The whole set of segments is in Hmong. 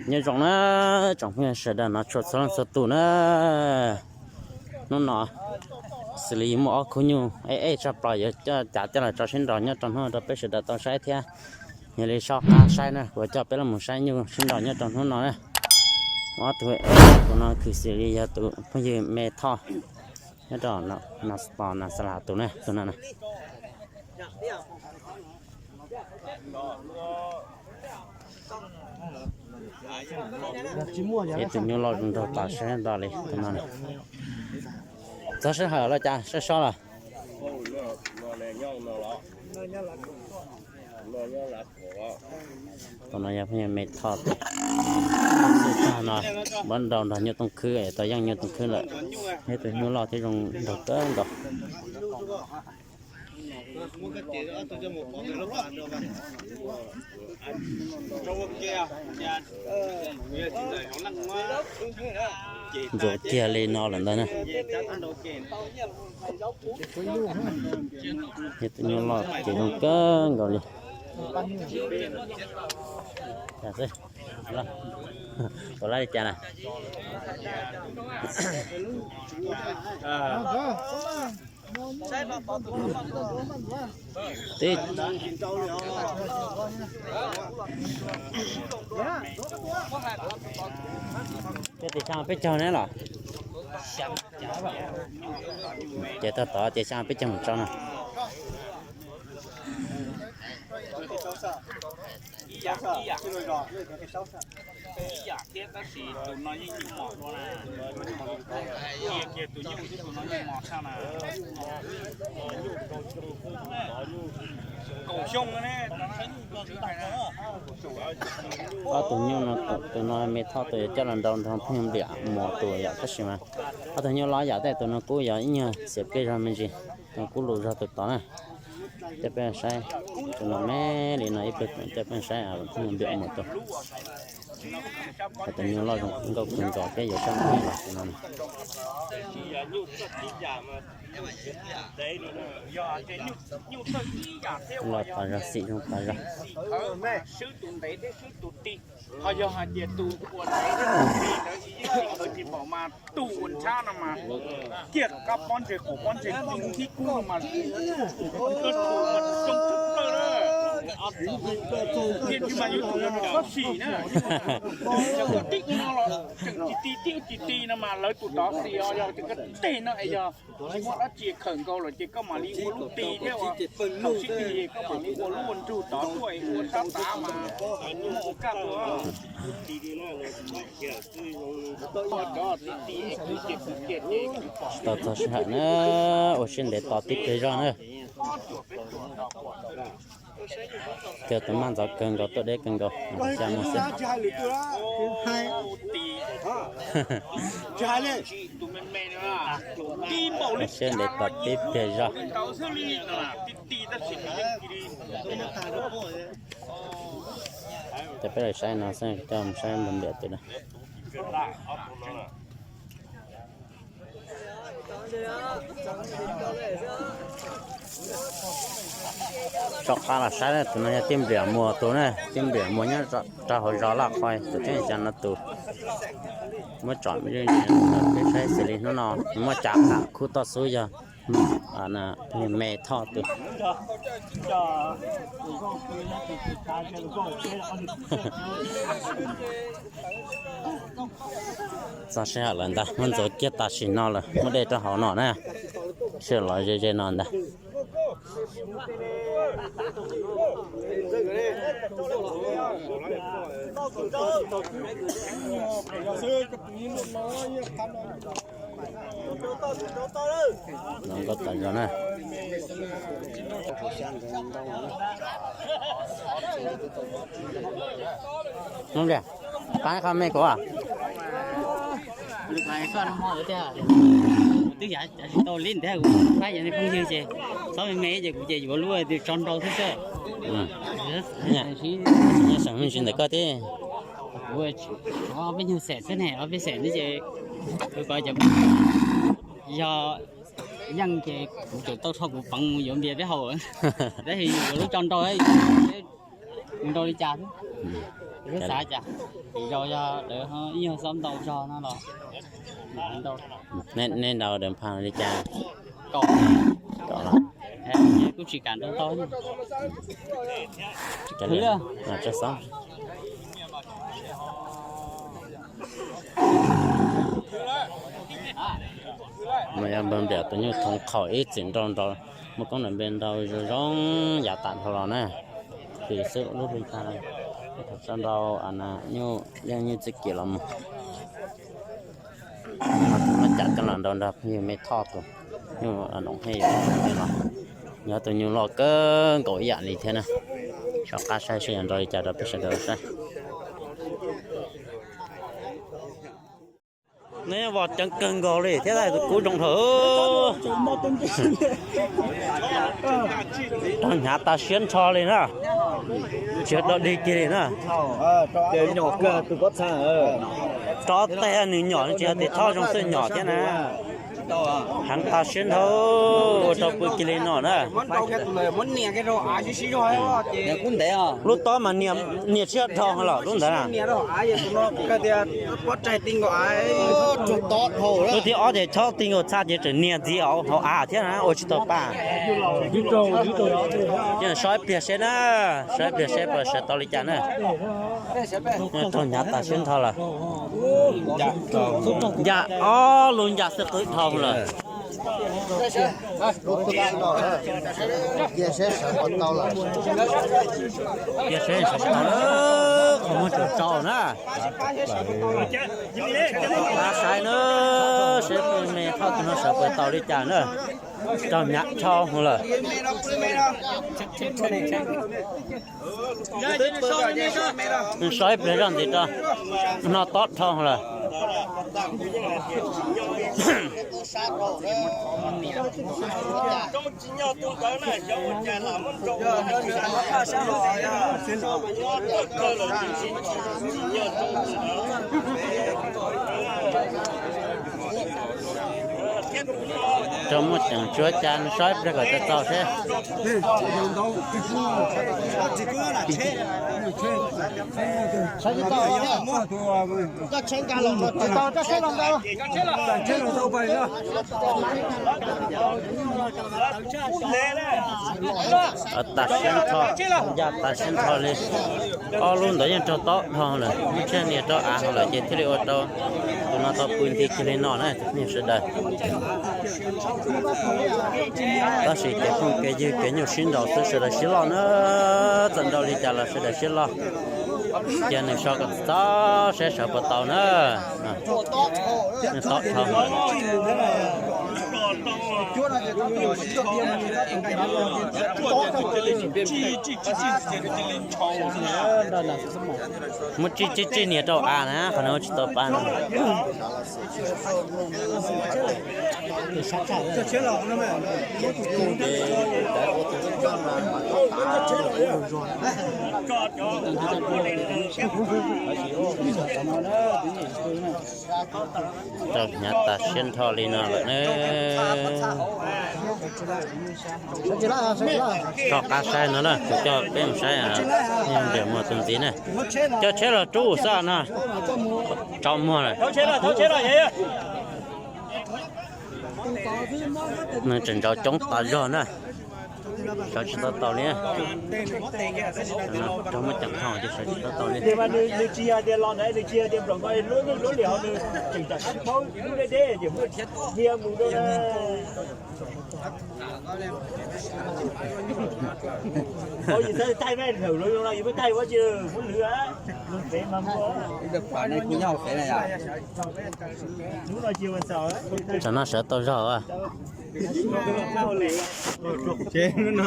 Nyob zoo na, tsoom phooj ywg sawv daws no txhua txhua leej txhua tus na. Hnub no xws li muaj ob khub nyuj ej ej tshaj plaws yuav coj cav coj los tso sib nraus nyob rau hnub no rau peb sawv daws tau saib thiab. Yog li soj qab saib na, kuv coj peb los mus saib nyuj sib nraus nyob rau hnub no na. Ob tug ej tus no kuj xws li yog tus phooj ywg Me Thoj nyob rau Nas Las tus na, tus no na. Ib tug nyuj loj zoo nraug tas sab nto li tus no. Txog sij hawm los cas saib sob lawm. Tus no yog phooj ywg Me Thoj tus xwb tag no, muab nrau nrog nyuj tooj khwb es tau yeej nyuj tooj khwb lawm. Ib tug nyuj loj thiab zoo nraug kawg nkaus. Ntxuav kiag li no lawm ntag na. Ib tug nyuj loj ces zoo kawg nkaus li. Ua li cas na? Tib, ces tim xya peb caug ne los? Ces tag tod ces xya peb caug mus tso no. Ob tug nyuj no, tus no Me Thoj tus yuav coj los nrau nrog phooj ywg Npliam Muas tus yom, tab sis mas ob tug nyuj loj yam tej tus no kuj yog ib nyuag xiam pliaj zog me ntsis, tus no kuj lus zog tus tod na. Coj peb saib tus no me li no ib pliag, coj peb saib phooj ywg Npliam Muas tus, tus nyuj loj zoo nkauj kawg nkaus thiab yuav sab nkaus tus no. Loj tas zog, xim zoo tas zog. Ho yog hais tias tus ua ntawd ntawd tsis yeej tsis npam mas tus ua ntxhab no mas kiag qab pob ntseg qaum pob ntseg kub thib kub no mas zoo tshaj plaws na. Tiam sis mas yuav tsum yog tus txhob xim na. Yog koj tib ua no los tseem tsis ti, tib ua tsis ti no mas lawv tus tod xis os, yog tias koj teg no es yog tsis muaj dab tsi khawm nkaus lawm ces koj mam li ua lub ti thiab ua thaum sib nrig koj mam li ua lub ua nrug tod tuaj es ua sab tav mas muaj ua kaj ua. Tsis tau txog sij hawm na, ua siab ntev tos tib pliag zog na. Cog tus maj ntxov kawg nkaus tuaj deb kawg nkaus, xya mus xwb. Ua siab ntev tos tib pliag zog. Ces peb los saib no xwb, coj mus saib npam npiam tus na. Rov qab los saib tus no yog Tij Npliam Muas tus na, Tij Npliam Muas nyob rau hauv zos Laj Qhoi tus tseeb, cas no tus muab tsom me ntsis peb saib xws li hnub no muab cav qam khub toj xub yog Me Thoj tus. Txog sij hawm lawm ntag, muab ntxuav kiag tam sim no lawm, muab de rau hauv no na, sij hawm los ze ze no ntag. Nkauj tas zog na. Hmoob Liag, pab qhov me kuv. Twb yav tsis tau li ntawd kuv pab yog nej phooj ywg ces txhob me me ces kuv ces yuav lub tso nrau xwb xwb. Nyob seem me ntsis ntawm koj thiab. Kuv ob peb nyuag xeem xwb ne, ob peb xeem xwb ces kuv kom cov yog yeej ces kuv tseem tau rho kuv peev mus yuav npias peb haus. Tab sis yuav lub tso nrau, mus nrau li cas xwb. Xav cas, zaum yog lawv ib nyuag xob ntau zog no los. Nej ntaus daim pha li cas? Kaum los? Kuj tsis kam ntaus ntau. Tso xov. Mas yog npawg npiam tus nyuj thoov qhaum ib txwm nrau nrau, muaj koob nrog npe nrau zoo zoo yav tas dhau los na. Hlis xwb lub hli tag, thaum tso nrau nyuj yeej nyuj txij kiag los mus. Muab cam coj los nrau nrog phooj ywg me Thoj tus nyuj noom hej los. Yog tus nyuj loj kawg nkaus ib yam li thiab na. Soj qab saib seb yog nrau li cas rau peb sawv daws saib. Neb vos ceev kawg nkaus li thiab, kuv zoo dhawm. Rog hnyav tas siab nrho li na. Tsis do dig kiag li na. Rov tes nws nyom tsis yog tes thoj zoo xwb nyom thiab na. Heev tas siab nrho, ua rau pw kiag li no na. Lub tob mas nias tsis yog dhau los lub ntawd na. Lub thib ob ces chob ti nkaus txha ces tseem nias ntxiv hauv av thiab na, ua tsis tau pa. Sawv ib pliag seb na, sawv ib pliag seb puas sawv tau li cas na. Rog hnyav tas siab nrho lawm. Ncaj ob lub ncaj xwb qwb dhau lawm. Cia seb sawv puas tau lawm. Cia seb sawv puas tau lawm, qhov muag tseem tsau na. Saib na, seb me Thoj tus no sawv puas tau li cas na. Rog hnyav dhau lawm. Sawv ib pliag zoj ntxiv rau, no tob dhau lawm. Rog muaj ceem tsuav cas, sawv ib pliag kom tau txaus seb. Tas siab nrho, ncaj tas siab nrho li. Ob lub ntawd yeej raug tob dhau lawm, tshiab nias rau av hauv lawm ces thiaj li ua rau tus no tau pw nti kiag li no na tus phooj ywg sawv daws. Tab sis kev phooj kev ywg kev nyuaj sib nraus xwb sawv daws sib loj na, txawm nrau li cas los sawv daws sib loj. Cia nws so kom txog seb sawv puas tau na. Tob dhau. Muab tsij tsij tsij nias rau av na, qhov no tsis tau pa no. Rog hnyav tas siab nrho li no lawm na. Soj qab saib no na, kuv coj peb mus saib, ntiam muag tus ntxiv na. Coj tsheb los rub xwb no. Tso muag lawm. Nws tseem ntsauv coob tas zog na. Sawv tsis tau taus li. Rog muaj ceem dhau ces sawv tsis tau taus li. Tsam no sawv tau zog. Ces nws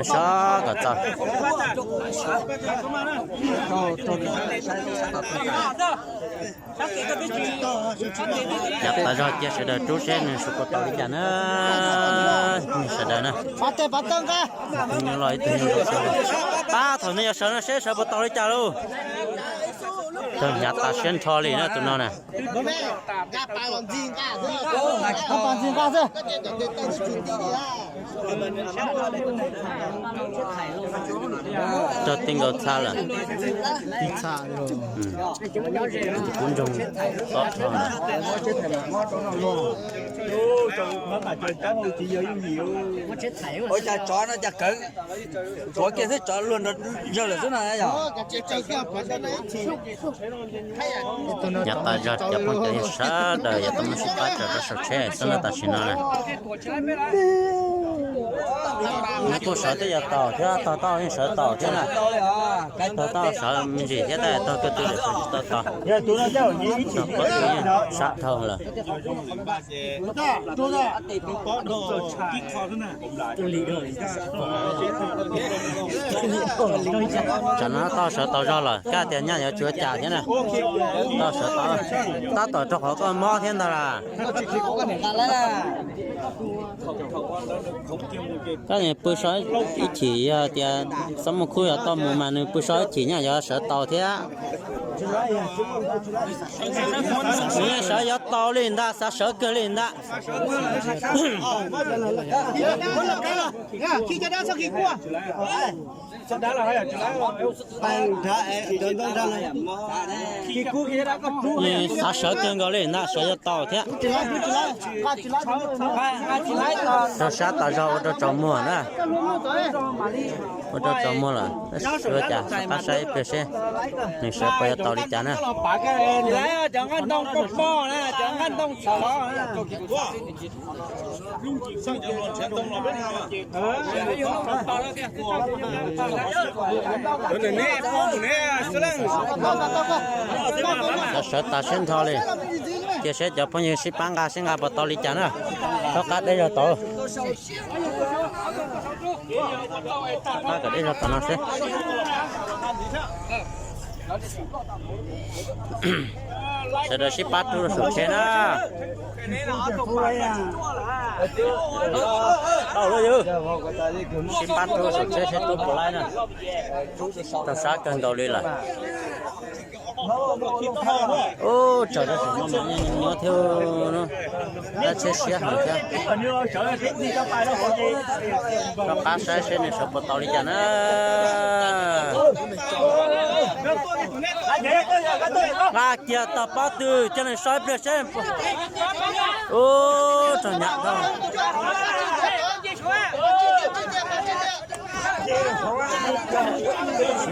sawv kom txog. Yav tas zog cia sawv daws rub seb nws sawv puas tau li cas na. Nws sawv daws na. Ib tug nyuj loj ib tug nyuj zoo. Pab thaum nws yog sawv no seb sawv puas tau li cas lauj. Tog hnyav tas siab nrho li na tus no na. Tog tij nkaus txha lawm. Tij txha. Kuv ntsoog tob rho. Ua cas tsov no cas kawv, tsov kiag xwb, tsov luag nrog zawg lawm xwb no yog. Nyob tas zog cov phooj ywg sawv daws yuav tau mus sib pab tso rau saum tsheb xwb na tam sim no na. Nws kuj sawv twb yuav taus thiab, tog tau yeej sawv taus thiab na. Tog tau sawv me ntsis thiab tab tog kawg twb yuav sawv tsis tau taus. Tog pob tw yeej sab dhau lawm. Tsam no tau sawv tau zog lawm, koj tias nyaj yuav tsuav cas thiab na. Tau sawv tau, tab tom rau qhov koj mob thiab ntag las. Koj pw so ib chim yog tias xab muaj khub yuav tau mus mas nws pw so ib chim nyaj yuav sawv tau thiab. Nws yeej sawv yuav tau li ntag, xav sawv kawg li ntag. Xav sawv kawg nkaus li ntag, sawv yuav tau thiab. Rau sab tas zog ua rau tsaus muag na. Ua rau tsaus muag lawm, sawv cas qab saib ib pliag seb nws sawv puas yuav tau li cas na. Sawv tas siab nrho li. Cia seb cov phooj ywg sib pab nqa seb nqa puas tau li cas na. Rov qab deb zog tod. Pab kom deb zog tom no seb. Sawv daws sib pab rub rau saum tsheb na. Tau lawm yog. Sib pab rub rau saum tsheb seb rub puas laib na. Tau sab kawg nkaus li lawm. Ub, tsaws rau saum no mas nyuaj thiab, tab tsheb siab heev thiab. Rov qab saib seb nws sawv puas tau li cas na. Nqa kiag tog pob tw coj nws so ib pliag seb. Ub, raug hnyav dhau.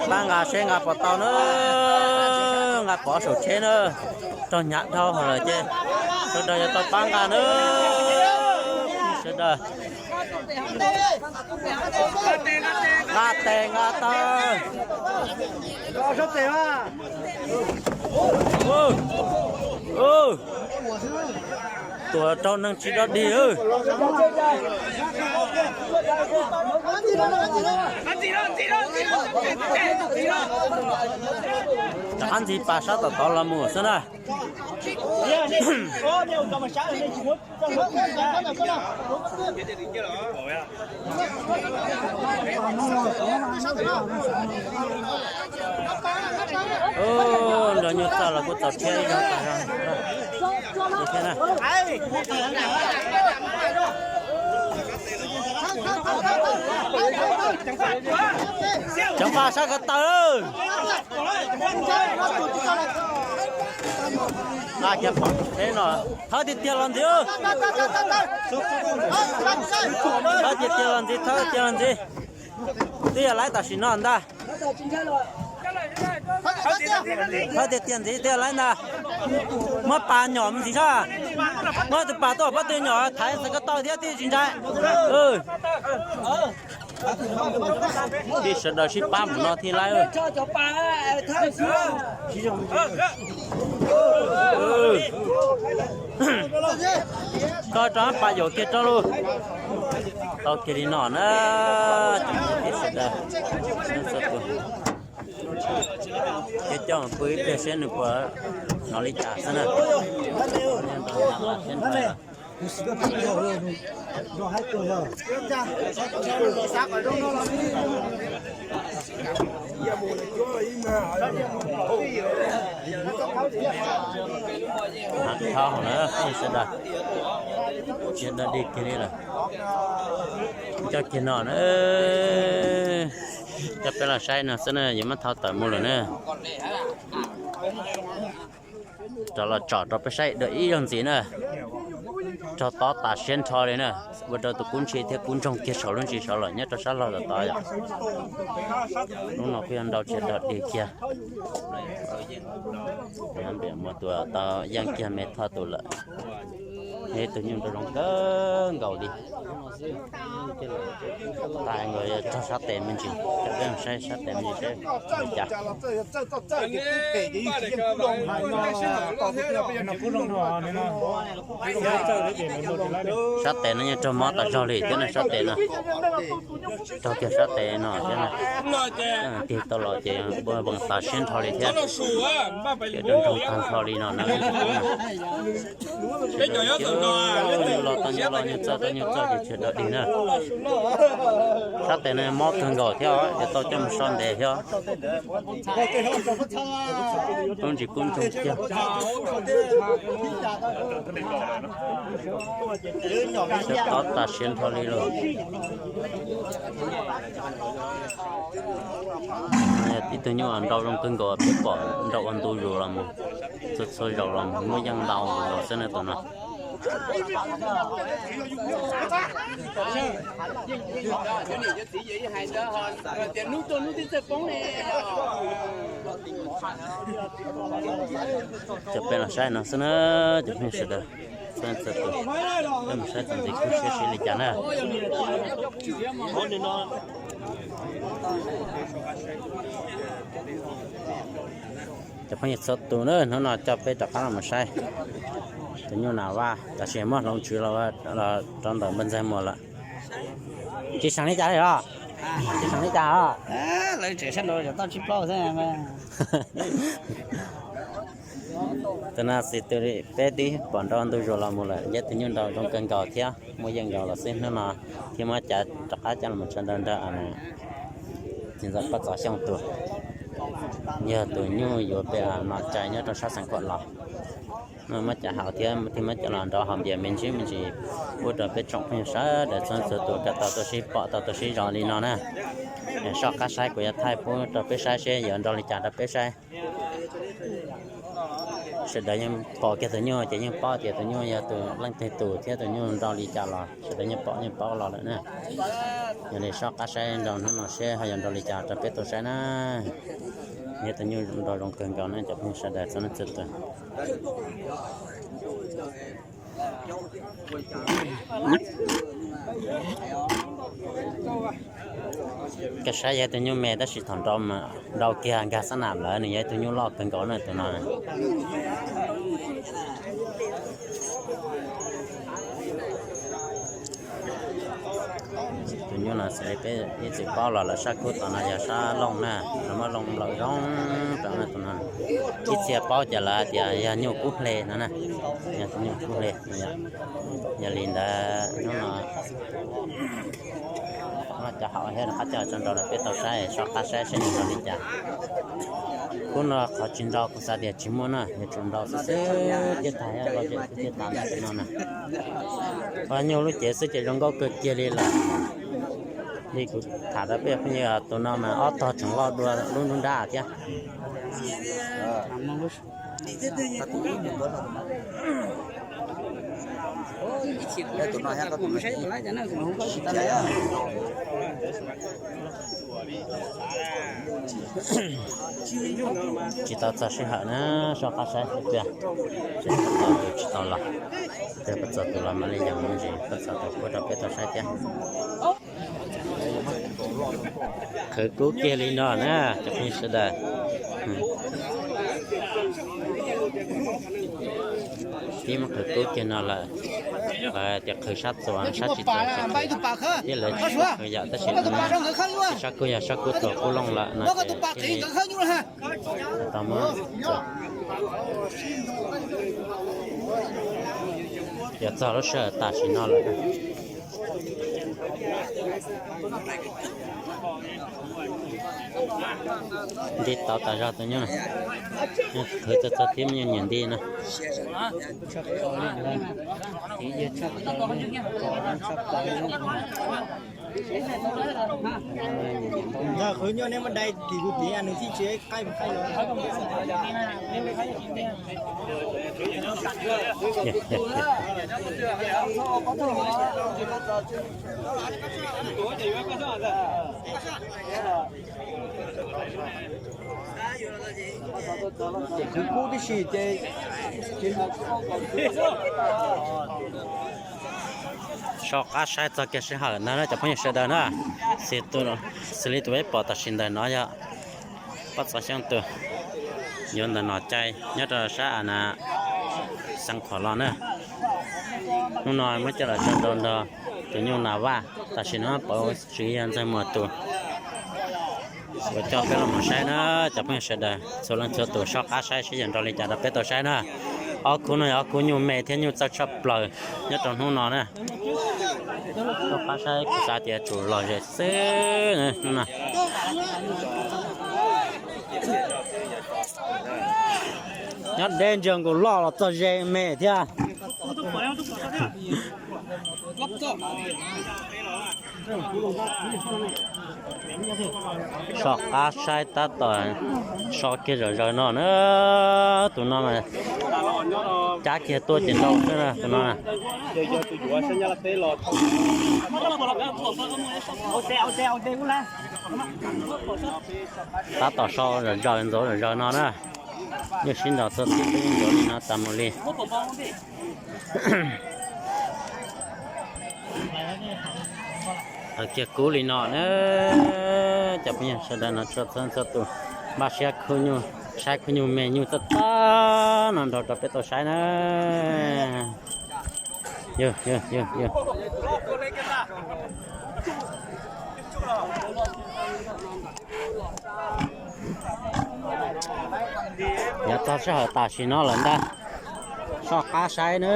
Pab nqa seb nqa puas tau na, nqa pov saum tsheb na. Raug hnyav dhau lawm ces sawv daws yuav tau pab nqa na. Sawv daws nqa tes nqa taw. Tuam raug neeg tsis dog dig. Rov qab ntxiv pas sab tom tod los mus xwb na. Nrog nyuag txog los kuj txaus thiab ib zaug tas zog thiab na. Cov nqa sab ko taw. Nqa kiag pov tsheb no, thawb tiag tiag los ntxiv. Thawb tiag tiag los ntxiv, thawb tiag los ntxiv. Twb yog laib tam sim no ntag. Thawb tiag tiag ntxiv, twb yog laib ntag. Muab pas nyom me ntsis sab. Muab tus pas tuaj pob tw nyom thaiv xav ko taw thiab twb tsis ntshai. Tib sawv daws sib pab mus no thiaj laib. Koj rov pas yaum kiag rau lauj. Tau kiag li no na. Tib sawv daws, ces coj pw ib pliag seb nws puas hnov li cas xwb na. Hav thab hauv na, sawv daws, tsis dog dig kiag li lawm. Coj kiag no na, coj peb los saib no xwb na, yuav muab thau tawm mus lawm na. Rov los tsom rau peb saib dua ib zaug ntxiv na. Raug tob tas siab nrho li na, ua rau tus kub ntshis thiab kub ntsoog kiag saum lub ntsis saud lawm nyob rau sab laug tom tod yom. Lub no kuj yog nrau tsis dog dig kiag. Mus tus tau yeej kiag me thoj tus lawm. Ib tug nyuj nrau zoo kawg nkaus li. Tais nkaus yog raug sab tes me ntsis, coj peb mus saib sab tes me ntsis seb li cas. Sab tes no yeej raug mob tas zog li thiab na, sab tes no. Raug kiag sab tes no thiab na. Tig tau los ces ua voos tas siab nrho li thiab. Ces raug nroo tag nrho li no na. Nyuj los tau nyuj los, nyuj txawj tau nyuj txawj ces tsis dog dig na. Sab tes no mob kawg nkaus thiab, yuav tau coj mus so ntev thiab. Kub ntsis kub ntsoog kiag. Siab tob tas siab nrho li lauj. Ib tug nyuj nrau zoo kawg nkaus, peb pom nrau ua ntu zus los mus, txhua txhua zaus los mus muaj yeej ntau zus los xwb na tus no. Cov peb los saib no xwb na, cov phooj ywg sawv daws. Peb mus saib txuas ntxiv kub siab siab li cas na. Cov phooj ywg txhua tus na, hnub no coj peb rov qab los mus saib tus nyuj nas vaj, tab sis muab hloov tswv los rau ntawm npawg Ntxawg Muas lawm. Tsis seem li cas li os? Tsis seem li cas os? Lawv tseem sab nraud tau tsis plaub xwb. Tus no xis tus peb twb pom nrau ntu zus los mus lawm, yog tus nyuj nrau zoo kawg nkaus thiab muaj yeej nkaus los xwb. Hnub no thiaj muab cav rov qab coj los tso nrau nrau. Txiv ntxawm Paj Txov Xyooj tus, yog tus nyuj yuav peb nom cai nyob rau sab xeev Khuam los. Muab cav hauv thiab thiaj muab coj los nrau hauv npias me ntsis me ntsis pub rau peb tsoom phooj ywg sawv daws txhua txhua tus kom tau tu sib pom tau tu sib zov li no na. Soj qab saib kuv yuav thaij pub rau peb saib seb yuav nrau li cas rau peb saib. Sawv daws yeej pom kiag tus nyuj ces yeej paub tias tus nyuj yog tus leej twg tus thiab tus nyuj nrau li cas los sawv daws yeej pom yeej paub los lawm na. Yog li soj qab saib nrau hnub no seb ho yuav nrau li cas rau peb tau saib na. Yog tus nyuj nrau zoo kawg nkaus na cov phooj ywg sawv daws txhua leej txhua tus. Koj saib yog tus nyuj me tab sis thaum nrau kiag nkag xab nam lawm nws yog tus nyuj loj kawg nkaus na tus no. Tus nyuj no xws li peb ib txwm paub los lawv sab kub tom no yog sab looj na, lawv muab loo nplawm zoo rau na tus no. Ib txhia paub ces lawv tias yog nyuj kub hle no na, yog tus nyuj kub hle. Yog li ntawd hnub no muab cov hauv thiab rov qab coj tso nrau rau peb tau saib, soj qab saib seb nws nrau li cas. Kub no qhov tsis nrau kuv xav tias tsis muaj na, yuav tsum nrau xwb xwb thiaj tag, loj zem xwb thiaj tag ntawm no na. Nyuj lub cev xwb ces zoo nkauj kawg kiag li lawm. Li kuv tham rau peb phooj ywg tus no mas ob tog tseem loj dua lub nruab nrab thiab. Tsis tau txog sij hawm na, soj qab saib xwb tiag. Tsis tau los, tsis tau los, tsis tau los mam li yog me ntsis, tau txog tus kuj rau peb tau saib thiab. Qhwv kub kiag li no na cov phooj ywg sawv daws. Pib muab qhwv kub kiag no lawm, tias qhwv sab txuas sab tsis txuas, thiab lawv qhwv yam tab sis sab kub yog sab kub txuas kub looj lawm no ces tau muab yuav txog lub sij hawm tam sim no lawm. Nti tau tas zog tus nyuj na. Khwv txog txog thiab me nyuj nyiam nti no. Ntawd qhwv nyuj neb muab dai tim kuv tim nws thiaj tsis qaij qaij los. Kub tib si ces so qab saib txog kiag sij hawm ntawd na cov phooj ywg sawv daws na. Xws li tus peb pom tam sim ntawm no yog Paj Txov Xyooj tus yuav ntawm Nom Cai nyob rau sab a na Xeev Khuam los na. Hnub no muab coj los tso rau nrog tus nyuj Nas Vaj, tam sim no pom tswv yog Ntxawg Muas tus. Ua coj peb los mus saib na cov phooj ywg sawv daws txhua leej txhua tus soj qab saib seb yuav nrog li cas rau peb tau saib na. Ob khub no yog ob khub nyuj me thiab nyuj txawj tshaj plaws nyob rau hnub no na. Soj qab saib kuv xav tias tsum lom zem xwb hnub no. Nyob deb ntsia nkaus loj los txog ze me thiab. Soj qab saib tab tom so kiag zom zaws no na. Tus no mas cab kiag tuaj ces nrau xwb na tus no na. Tab tom so zom zaws ntxuav zom zaws no na. Yeej sib nrau txog tib tug yeej ntxuav li no tas mus li. Thaum kiag kub li no na, cov phooj ywg sawv daws no txhua txhua tus npaj siab khub nyuj, saib khub nyuj me nyuj txawj txawj no nrog rau peb tau saib na. Yog, yog, yog, yog. Yav txog sij hawm tam sim no lawm ntag, soj qab saib na.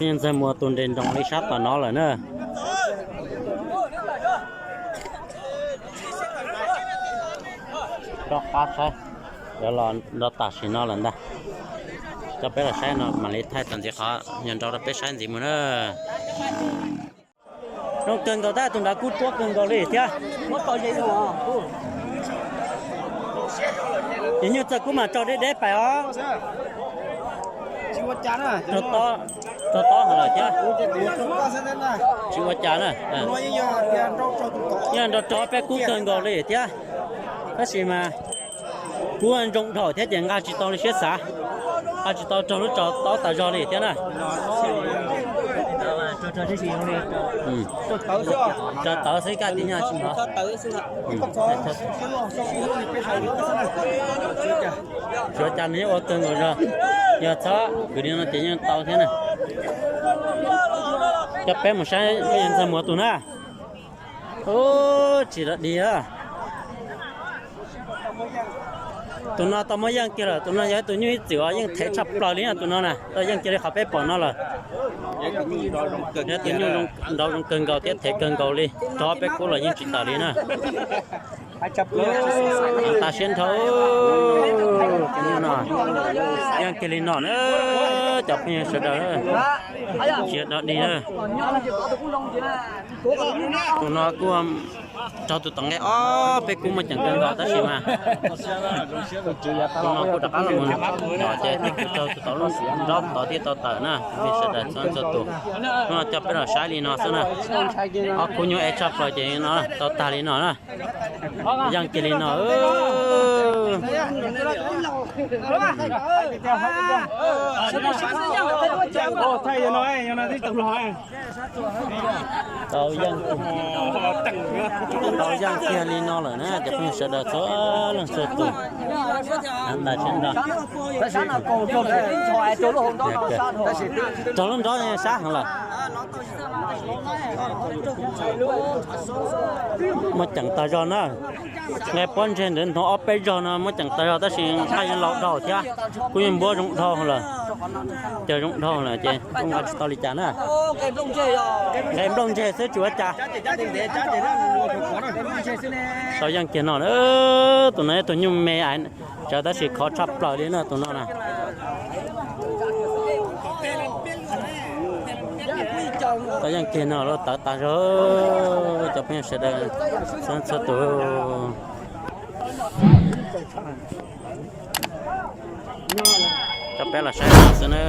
Peb Ntxawg Muas tus nres nroos li sab tom no lawm na. Soj qab saib, yuav los nrau tam sim no lawm ntag. Coj peb los saib no mam li thaij txuas ntxiv qhov yog nrau rau peb saib ntxiv mus na. Zoo kawg nkaus tab, tus nrad kub tuab kawg nkaus li thiab. Ces nyuj txawj kub mas tso deb deb pais os. Rog tob, rog tob hov lawm thiab. Tsis ua cas na. Yog nrau rog peb kub kawg nkaus li thiab. Tab sis mas kub zoo dhau thiab ces nqa tsis tau li siab xav, nqa tsis tau rog lub tsho tob tas zog li thiab na. Tso tawv xwb kaj tis nyaj tsis hnov. Tsuav cas nws yeej ua kawg nkaus zog, yog txhob kwv li no ces yeej tau thiab na. Coj peb mus saib Ntxawg Muas tus na. Ub, tsis los dig. Tus no tau muab yeej kiag lawm, tus no yog ib tus nyuj ib txwm os, yeej thev tshaj plaws li na tus no na, tau yeej kiag li qhov peb pom no lawm. Yog tus nyuj nrau zoo kawg nkaus thiab thev kawg nkaus li, rog peb kub los yeej tsis tawm li na. Tas siab nrho, tus nyuj no yeej kiag li no na, cov phooj ywg sawv daws. Tsis los dig na. Tus no kuj raug tus tom nqe ob peb kub muaj ceem kawg nkaus tab sis mas tus no kuj rov qab los mus no ces raug tus tom lub nrob tod thiaj tau tawm na, phooj ywg sawv daws txhua txhua tus. Hnub no coj peb los saib li no xwb na, ob khub nyuj ev tshaj plaws ces no tau tag li no na. Yeej kiag li no. Thaij yog no, yog no twb tau los. Tau yeej, tau yeej kiag li no lawm na cov phooj ywg sawv daws txhua leej txhua tus. Ntas tsis nto. Raug lub nrov sab heev lawm. Muab ceem tag zog na. Nqe pob ntseg ntawd ntog ob peb zog no muab ceem tag zog tab sis nqaij yeej laus dhau thiab. Kuj yeej npuab zoo dhau lawm. Cog zoo dhau lawm ces kuj nqa tsis tau li cas na. Nqe nplooj ntseg xwb tsis ua cas. Tau yeej kiag no, tus no yog tus nyuj me tsawv tab sis khov tshaj plaws li na tus no na. Tau yeej kiag no lawm, tawv tas zog cov phooj ywg sawv daws txhua tus. Cov peb los saib xwb na.